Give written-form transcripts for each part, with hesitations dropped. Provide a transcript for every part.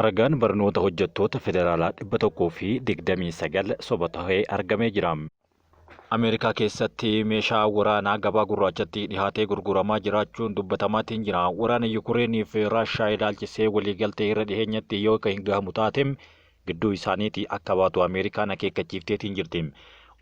Ragaan barnoota hojjettoota federaalaa 129 soba tahee argamee jira. Ameerikaa keessatti meeshaa waraanaa gabaa gurraachatti dhihaatee gurguramaa jiraachuun dubbatamaatiin jira. Waraana Yukureenii fi Raashaa ilaalchisee waliigaltee irra dhiheenyatti yoo kan gahamu taate gidduu isaaniitii akka baatu Ameerikaan akeekkachiifteetiin jirti.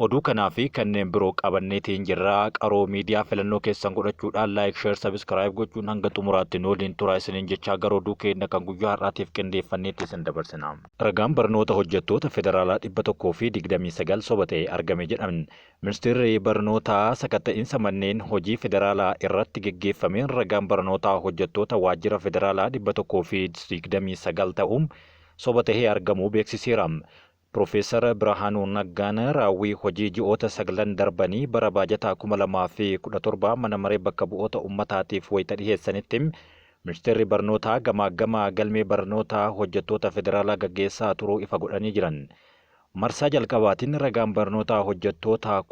Oduu kanaa fi kanneen biroo qabanneetiin jirra. Qaroo Miidiyaa filannoo keessan godhachuudhaan like, share, subscribe gochuun hanga xumuraatti nu waliin turaa isiniin jechaa gara oduu keenya kan guyyaa har'aatiif qindeeffanneetti isin dabarsina. Ragaan barnoota hojjettoota federaalaa 129 soba ta'e argame jedhan. Ministeerri Barnootaa sakatta'insa manneen hojii federaalaa irratti geggeeffameen ragaan barnootaa hojjettoota waajjira federaalaa 129 ta'u soba tahee argamuu beeksiseera. Piroofeesar Birhaanuu Naggaan raawwii hojii ji'oota saglan darbanii bara baajataa 2017 Mana Maree Bakka Bu'oota Ummataatiif wayita dhiheessanitti, Ministeerri Barnootaa gamaaggama galmee barnootaa hojjettoota federaalaa gaggeessaa turuu ifa godhanii jiran. Marsaa jalqabaatiin ragaan barnootaa hojjettoota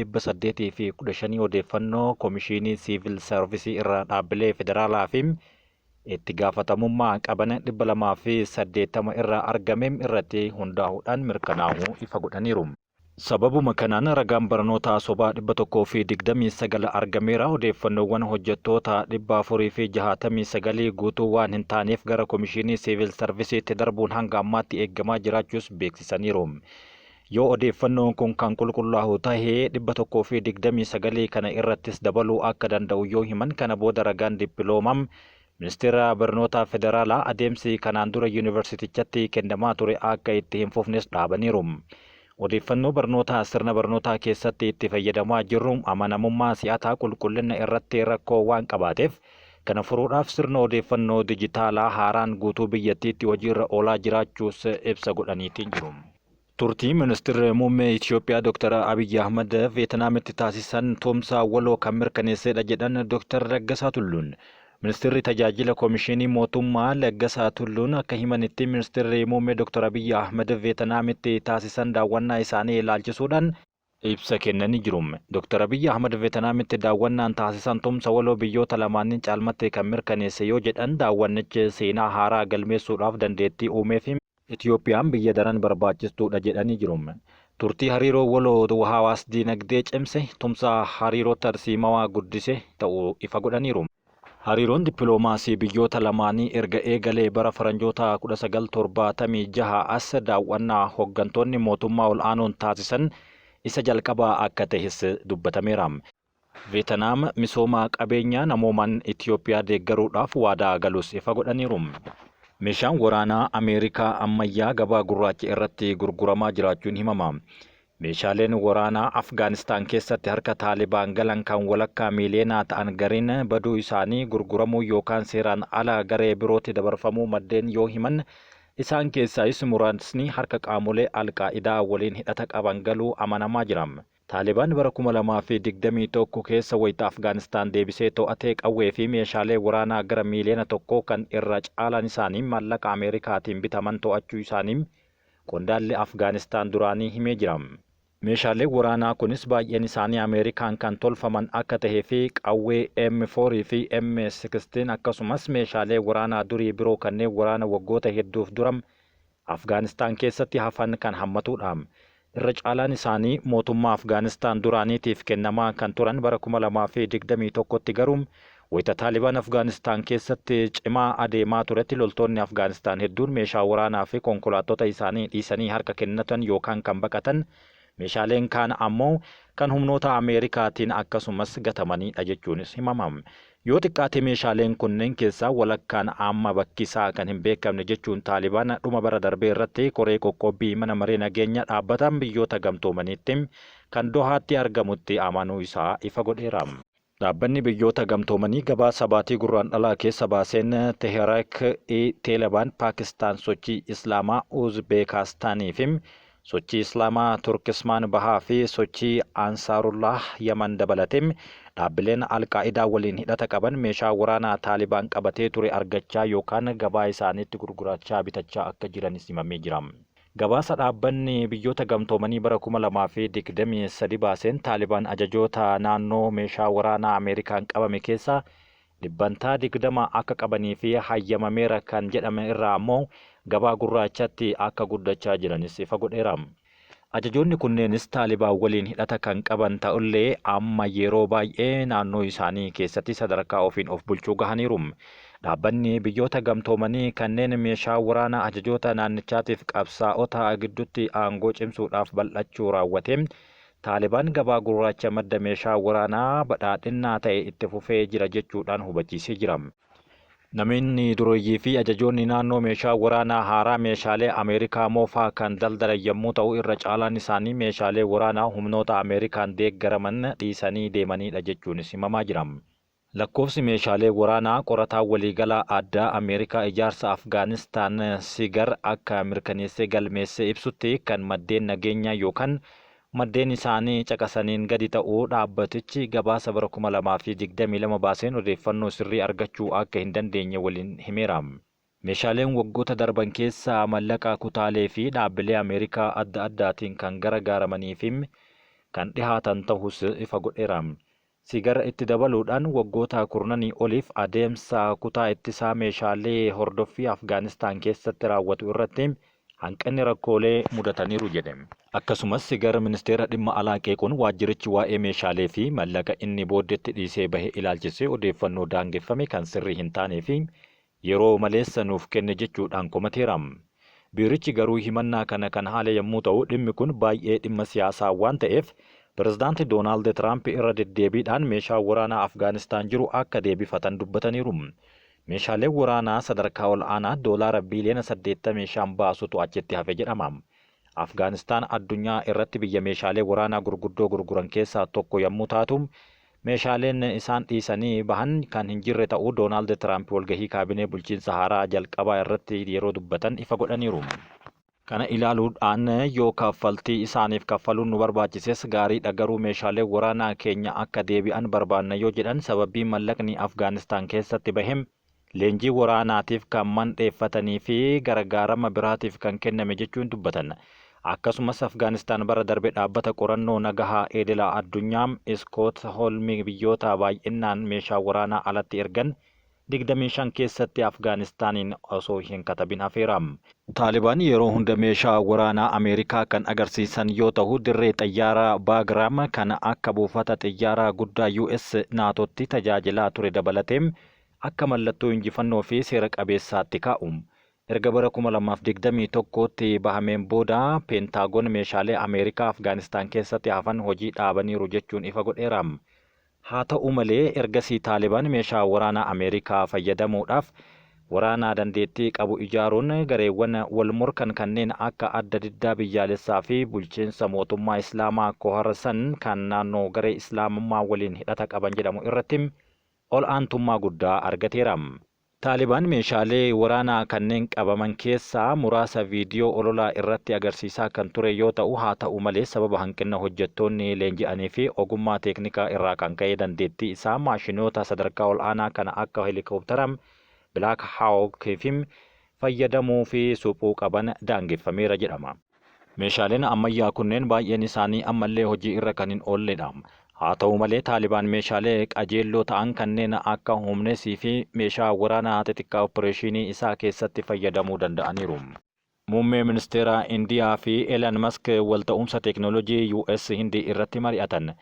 32,815 odeeffannoo Komishiinii Siivil Sarvisii irraa dhaabbilee federaalaa fi itti gaafatamummaa qaban 280 irraa argame irratti hundaahuudhaan mirkanaahuu ifa godhaniiru. Sababuma kanaan ragaan barnootaa sobaa 129 argameera. Odeeffannoowwan hojjettoota 469 guutuu waan hin taaneef gara Komishiinii Siivil Sarvisiitti darbuun hanga ammaatti eeggamaa jiraachuus beeksisaniiru. Yoo odeeffannoon kun kan qulqullaahu tahe 129 kana irrattis dabaluu akka danda'u yoo himan kana booda ragaan dippiloomaa Ministeera Barnootaa Federaalaa adeemsi kanaan dura yuunivarsiitichatti kennamaa ture akka itti hin fufnes dhaabaniiru. Odeeffannoo barnootaa sirna barnootaa keessatti itti fayyadamaa jirru amanamummaa si'ataa qulqullina irratti rakkoo waan qabaateef kana furuudhaaf sirna odeeffannoo dijitaalaa haaraan guutuu biyyattiitti hojiirra oolaa jiraachuus ibsa godhaniitiin jiru. Turtii Ministirri Muummee Itiyoophiyaa Dr. Abiyyi Ahmad Veetinaamitti taasisan tumsa waloo kan mirkaneessedha jedhan Dr. Laggasaa Tulluun. Ministirri Tajaajila Komishinii Mootummaa Laggasaa Tulluun akka himanitti Ministirri Muummee Dr. Abiyyi Ahmad Veetinaamitti taasisan daawwannaa isaanii ilaalchisuudhaan ibsa kennanii jiru. Dr. Abiyyi Ahmad Veetinaamitti daawwannaan taasisan tumsa waloo biyyoota lamaanii caalmatti kan mirkaneesse yoo jedhan daawwannichi seenaa haaraa galmeessuudhaaf dandeettii uumeef Itiyoophiyaan biyya daran barbaachistuudha jedhanii jiru. Turtii hariiroo waloo hawaas diinagdee cimse, tumsa hariiroo tarsiimawaa guddise ta'uu ifa godhaniiru. Hariiroon dippiloomaasii biyyoota lamaanii erga eegalee bara Faranjoota 1976 as daawwannaa hoggantoonni mootummaa ol'aanoon taasisan isa jalqabaa akka tahes dubbatameera. Veetanaam misooma qabeenya namoomaan Itiyoophiyaa deeggaruudhaaf waadaa galuus ifa godhaniiru. Meeshaan waraanaa Ameerikaa ammayyaa gabaa gurraacha irratti gurguramaa jiraachuun himama. Meeshaaleen waraanaa Afgaanistaan keessatti harka Taalibaan galan kan walakkaa miiliyoonaa ta'an gariin baduu isaanii, gurguramuu yookaan seeraan ala garee birootti dabarfamuu maddeen yoo himan, isaan keessaayis muraasni harka qaamolee Al-Qaa'idaa waliin hidhata qaban galuu amanamaa jira. Taalibaan bara 2021 keessa wayita Afgaanistaan deebisee to'ate qawwee fi meeshaalee waraanaa gara miiliyoona tokkoo kan irra caalaan isaanii maallaqa Ameerikaatiin bitaman to'achuu isaanii qondaalli Afgaanistaan duraanii himee jira. Meeshaaleen waraanaa kunis baay'een isaanii Ameerikaan kan tolfaman akka tahee fi qawwee M4 fi M16 akkasumas meeshaalee waraanaa durii biroo kanneen waraana waggoota hedduuf dura Afgaanistaan keessatti hafan kan hammatuudha. Irra caalaan isaanii mootummaa Afgaanistaan duraaniitiif kennamaa kan turan bara 2021tti garuu wayita Taalibaan Afgaanistaan keessatti cimaa adeemaa turetti loltoonni Afgaanistaan hedduun meeshaa waraanaa fi konkolaattota isaanii dhiisanii harka kennatan yookaan kan baqatan meeshaaleen kaan ammoo kan humnoota Ameerikaatiin akkasumas gatamaniidha jechuunis himama. Yoo xiqqaate meeshaaleen kunneen keessaa walakkaan amma bakkisaa kan hin beekamne jechuun Taalibaan dhuma bara darbee irratti koree qoqqoobbii mana maree nageenya dhaabbata biyyoota gamtoomaniitti kan Dohaatti argamutti amanuu isaa ifa godheera. Dhaabbanni biyyoota gamtoomanii gabaasa baatii Gurraandhalaa keessa baaseen Tehreek-i-Taliban Paakistaan sochii Islaamaa Uzbeekastaanii fi Sochii Islaamaa Turkismaan Bahaa fi sochii Ansaarullaah Yaman dabalatee dhaabbileen Al-Qaa'idaa waliin hidhata qaban meeshaa waraanaa Taalibaan qabatee ture argachaa yookaan gabaa isaaniitti gurgurachaa bitachaa akka jiranis himamee jira. Gabaasa dhaabbanni Biyyoota Gamtoomanii bara 2023 baaseen Taalibaan ajajoota naannoo meeshaa waraanaa Ameerikaan qabame keessaa dhibbantaa 20 akka qabanii fi hayyamameera kan jedhame irraa ammoo gabaa gurraachatti akka guddachaa jiranis ifa godheera. Ajajoonni kunneenis Taalibaan waliin hidhata kan qaban ta'ullee amma yeroo baay'ee naannoo isaanii keessatti sadarkaa ofiin of bulchuu gahaniiru. Dhaabbanni Biyyoota Gamtoomanii kanneen meeshaa waraanaa ajajoota naannichaatiif qabsaa'ota gidduutti aangoo cimsuudhaaf bal'achuu raawwate Taalibaan gabaa gurraacha madda meeshaa waraanaa badhaadhinnaa ta'e itti fufee jira jechuudhaan hubachiisee jira. Namoonni dureeyyii fi ajajoonni naannoo meeshaa waraanaa haaraa meeshaalee Ameerikaa moofaa kan daldalan yommuu ta'u irra caalaan isaanii meeshaalee waraanaa humnoota Ameerikaan deeggaraman dhiisanii deemaniidha jechuunis himamaa jira. Lakkoofsi meeshaalee waraanaa qorataa waliigalaa addaa Ameerikaa ijaarsa Afgaanistaan Sigar akka mirkaneessee galmeesse ibsutti kan maddeen nageenyaa yookan maddeen isaanii caqasaniin gadi ta'uu dhaabbatichi gabaasa bara 2022 baaseen odeeffannoo sirrii argachuu akka hin dandeenye waliin himeera. Meeshaaleen waggoota darban keessa mallaqa kutaalee fi dhaabbilee Ameerikaa adda addaatiin kan garagaaramanii fi kan dhihaatan ta'uus ifa godheera. Sigar itti dabaluudhaan waggoota kurnanii oliif adeemsa kutaa ittisaa meeshaalee hordoffii Afgaanistaan keessatti raawwatu irratti hanqinni rakkoolee mudataniiru jedhe. Akkasumas Sigar ministeera dhimma alaa qeequun waajjirichi waa'ee meeshaalee fi mallaqa inni booddeetti dhiisee bahe ilaalchisee odeeffannoo daangeffame kan sirrii hin taanee fi yeroo maleessa nuuf kenne jechuudhaan komateera. Biirichi garuu himannaa kana kan haale yommuu ta'u dhimmi kun baay'ee dhimma siyaasaa waan ta'eef Pirezidaanti Doonaald Tiraamp irra deddeebiidhaan meeshaa waraanaa Afgaanistaan jiru akka deebifatan dubbataniiru. Meeshaaleen waraanaa sadarkaa ol'aanaa doolaara biiliyoona 85 baasutu achitti hafe jedhama. Afgaanistaan addunyaa irratti biyya meeshaalee waraanaa gurguddoo gurguran keessaa tokko yommuu taatu, meeshaaleen isaan dhiisanii bahan kan hin jirre ta'uu Doonaald Tiraamp walgahii kaabinee bulchiinsa haaraa jalqabaa irratti yeroo dubbatan ifa godhaniiru. Kana ilaaluudhaan yoo kaffaltii isaaniif kaffaluun nu barbaachises gaariidha garuu meeshaaleen waraanaa keenya akka deebi'an barbaanna yoo jedhan sababii mallaqni Afgaanistaan keessatti bahe leenjii waraanaatiif kan mandheeffatanii fi gargaarama biraatiif kan kenname jechuun dubbatan. Akkasumas Afgaanistaan bara darbe dhaabbata qorannoo nagahaa idila addunyaa Iskoot Holmi biyyoota baay'innaan meeshaa waraanaa alatti ergan 25 keessatti Afgaanistaaniin osoo hin katabin hafeera. Taalibaan yeroo hunda meeshaa waraanaa Ameerikaa kan agarsiisan yoo tahu dirree xayyaaraa Baagraam kan akka buufata xiyyaaraa guddaa US NATOtti tajaajilaa ture dabalatee akka mallattoo injifannoo fi seera qabeessaatti kaa'u. Erga bara 2021tti bahameen booda Peentaagon meeshaalee Ameerikaa Afgaanistaan keessatti hafan hojii dhaabaniiru jechuun ifa godheera. Haata'u malee ergasii Taalibaan meeshaa waraanaa Ameerikaa fayyadamuudhaaf waraanaa dandeettii qabu ijaaruun gareewwan wal morkan kanneen akka Adda Diddaa Biyyaalessaa fi Bulchiinsa Mootummaa Islaamaa Koharsan kan naannoo garee Islaamummaa waliin hidhata qaban jedhamu irratti ol aantummaa guddaa argateera. Taalibaan meeshaalee waraanaa kanneen qabaman keessaa muraasa viidiyoo ololaa irratti agarsiisaa kan ture yoo ta'u, haata'u malee sababa hanqina hojjettoonni leenji'anii fi ogummaa teeknikaa irraa kan ka'e dandeettii isaa maashinoota sadarkaa ol'aanaa kana akka helikoptara Black Hawk fi fayyadamuu fi suphuu qaban daangeffameera jedhama. Meeshaaleen ammayyaa kunneen baay'een isaanii ammallee hojii irra kan hin oolledha. Haa ta'u malee Taalibaan meeshaalee qajeelloo ta'an kanneen akka humnesii fi meeshaa waraanaa xixiqqaa oppireeshinii isaa keessatti fayyadamuu danda'aniiru. Muummee Ministeeraa Indiyaa fi Elan Mask walta'umsa teeknooloojii US Hindii irratti mari'atan.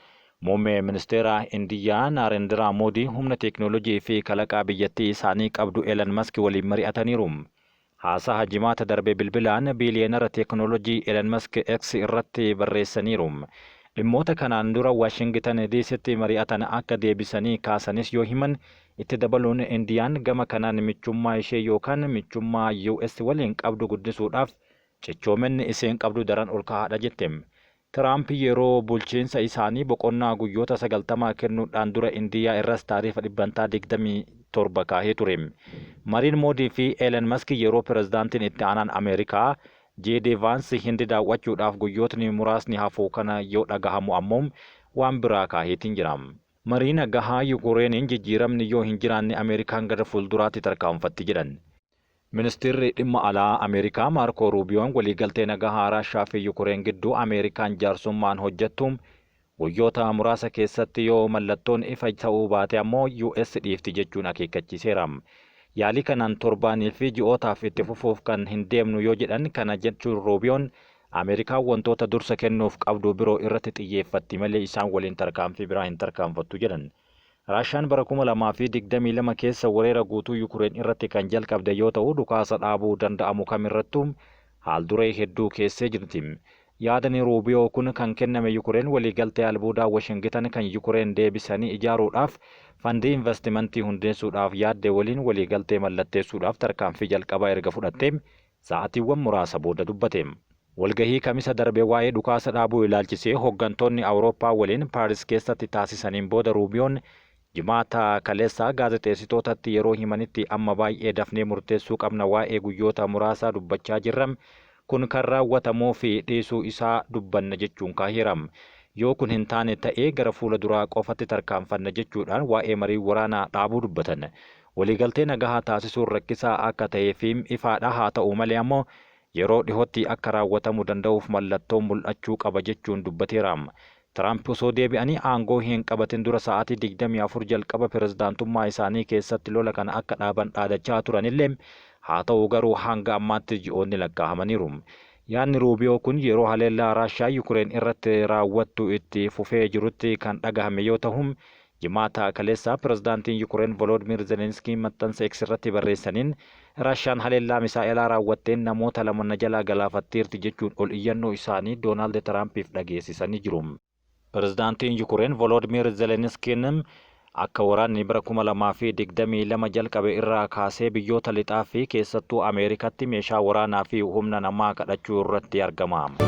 Muummee Ministeeraa Indiyyaa Naarendiraa Moodii humna teeknooloojii fi kalaqaa biyyattii isaanii qabdu Elan Mask waliin mari'ataniiru. Haasaha Jimaata darbe bilbilaan biiliyeenara teeknooloojii Elon Musk X irratti barreessaniiru. Dhimmoota kanaan dura Waashingitan DCtti mari'atan akka deebisanii kaasanis yoo himan, itti dabaluun Indiyaan gama kanaan michummaa ishee yookaan michummaa US waliin qabdu guddisuudhaaf cichoominni isheen qabdu daran olka'aadha jette. Tiraamp yeroo bulchiinsa isaanii boqonnaa guyyoota 90 kennuudhaan dura Indiyaa irras taarifa dhibbantaa 27 kaahee ture. Mariin Moodii fi Elen Maski yeroo pirezidaantiin itti aanaan Ameerikaa JD Vaansi Hindi daawwachuudhaaf guyyootni muraasni hafu kana yoo dhagahamu ammoo waan biraa kaaheetiin jira. Marii nagahaa Yukureeniin jijjiiramni yoo hin jiraanne Ameerikaan gara fuulduraatti tarkaanfatti jedhan. Ministirri Dhimma Alaa Ameerikaa Maarkoo Ruubiyoon waliigaltee nagahaa Raashaa fi Yukureen gidduu Ameerikaan jaarsummaan hojjettu Guyyoota muraasa keessatti yoo mallattoon ifa ta'uu baate ammoo US dhiifti jechuun akeekkachiiseera. Yaalii kanaan torbaanii fi ji'ootaaf itti fufuuf kan hin deemnu yoo jedhan kana jechuun Ruubiyoon Ameerikaan wantoota dursa kennuuf qabdu biroo irratti xiyyeeffatti malee isaan waliin tarkaanfii biraa hin tarkaanfattu jedhan. Raashaan bara 2022 keessa weerara guutuu Yukureen irratti kan jalqabde yoo ta'u, dhukaasa dhaabuu danda'amu kamirrattuu haal-duree hedduu keessee jirti. Yaadni Ruubiyoo kun kan kenname Yukureen waliigaltee albuudaa Washingitan kan Yukureen deebisanii ijaaruudhaaf fandii investimentii hundeessuudhaaf yaadde waliin waliigaltee mallatteessuudhaaf tarkaanfii jalqabaa erga fudhattee sa'aatiiwwan muraasa booda dubbate. Walgahii Kamisa darbe waa'ee dhukaasa dhaabuu ilaalchisee hooggantoonni Awurooppaa waliin Paaris keessatti taasisaniin booda Ruubiyoon Jimaata kaleessaa gaazexeessitootatti yeroo himanitti, amma baay'ee dafnee murteessuu qabna, waa'ee guyyoota muraasaa dubbachaa jirra, kun kan raawwatamuu fi dhiisuu isaa dubbanna jechuun kaaheera. Yoo kun hin taane ta'ee gara fuula duraa qofatti tarkaanfanna jechuudhaan waa'ee marii waraanaa dhaabuu dubbatan. Waliigaltee nagahaa taasisuun rakkisaa akka ta'ee fi ifaadha, haa ta'u malee ammoo yeroo dhihootti akka raawwatamuu danda'uuf mallattoon mul'achuu qaba jechuun dubbateera. Tiraamp osoo deebi'anii aangoo hin qabatin dura sa'aatii 24 jalqaba pirezidaantummaa isaanii keessatti lola kana akka dhaaban dhaadachaa turanillee, haa ta'u garuu hanga ammaatti ji'oonni lakkaa'amaniiru. Yaadni Ruubiyoo kun yeroo haleellaa Raashaa Yukureen irratti raawwattu itti fufee jirutti kan dhagahame yoo ta'u, Jimaata kaleessaa pirezidaantiin Yukureen Volodimir Zelenskiin maxxansa X irratti barreessaniin Raashaan haleellaa misaa'elaa raawwatteen namoota lama na jalaa galaafatteerti jechuun ol iyyannoo isaanii Doonaald Tiraampiif dhageessisanii jiru. Pirezidaantiin Yukureen Volodimir Zelenskiin akka waraanni bara 2022 jalqabe irraa kaasee biyyoota lixaa fi keessattuu Ameerikatti meeshaa waraanaa fi humna namaa kadhachuu irratti argama.